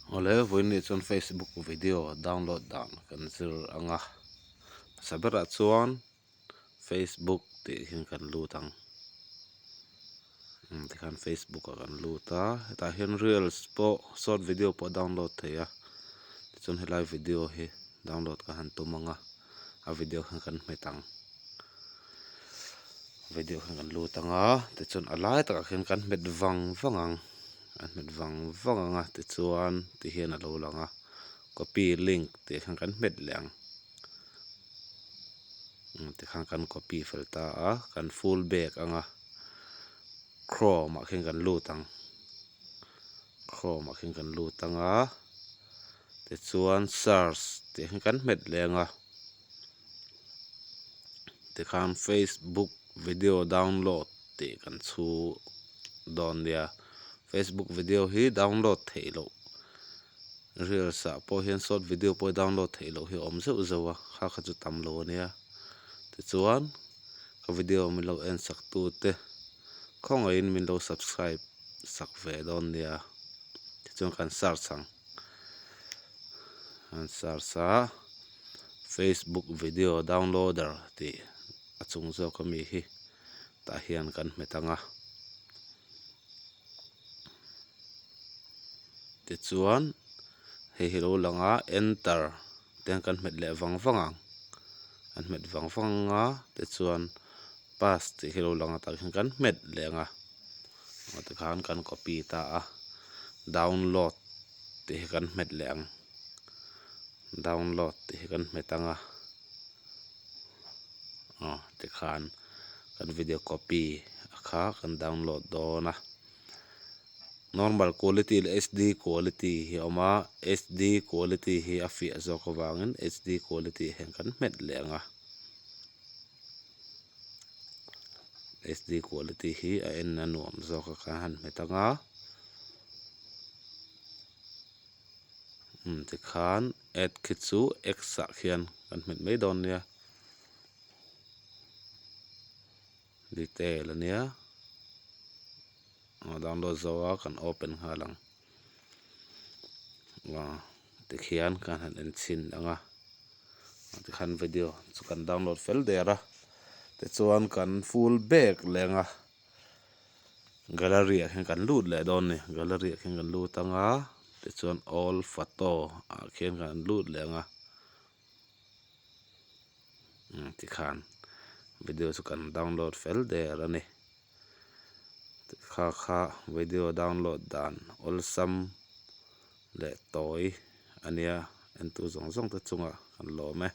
Awle vawiin chuan Facebook video download dan kan zir ang a, hmasa berah chuan Facebook tih hian kan lut ang umm tikhan Facebook ah kan lut a hetah hian reels pawh short video pawh a download theih a tichuan helai video hi download ka han tum ang a a video khan kan hmet ang video khan kan lut ang a tichuan a lai takah khian kan hmet vang vang ang a hmet vang vang ang a tichuan ti hian a lo lang a copy link tih khan kan hmet leh ang tikhan kan copy fel ta a kan full back ang a chrome ah khian kan lut ang chrome ah khian kan lut ang a tichuan search tih khan kan hmet leh ang a tikhan facebook video download tih kan chhu dawn nia facebook video hi download theih loh reels ah pawh hian short video pawh hi download theih loh hi a awm zeuh zeuh a kha kha chu tam lo ania tichuan ka video min lo en sak tu te khawngaihin min lo subscribe sak ve dawn nia tichuan kan search ang an search a facebook video downloader tih a chung zawk ami hi tah hian kan hmet ang a. Tichuan hei hi lo lang a enter te hian kan hmet leh vang vang ang kan hmet vang vang ang a tichuan pass tih hi lo lang a tah hian kan hmet leh ang a aw tikhan kan copy ta a download tih hi kan hmet leh ang download tih hi kan hmet ang a aw tikhan kan video copy a kha kan download dawn a. Normal quality leh HD quality hi a awm a, HD quality hi a fiah zawk avangin HD quality hian kan hmet leh ang a, HD quality hi a en a nuam zawk a kan han hmet ang a, umm tikhan add khi chu x ah khian kan hmet mai dawn nia. Detail a nia a download zo a kan open nghal ang aw tikhian kan han en chhin ang a tikhan video chu kan download fel der a tichuan kan full bag leh ang a gallery ah khian kan lut leh dawn a ni gallery ah khian kan lut ang a tichuan all photo ah khian kan lut leh ang a. Tikhan video chu kan download fel der a ni. Kha kha video download dan awlsam leh tawi a nia entu zawng zawng te chungah kan lawm e.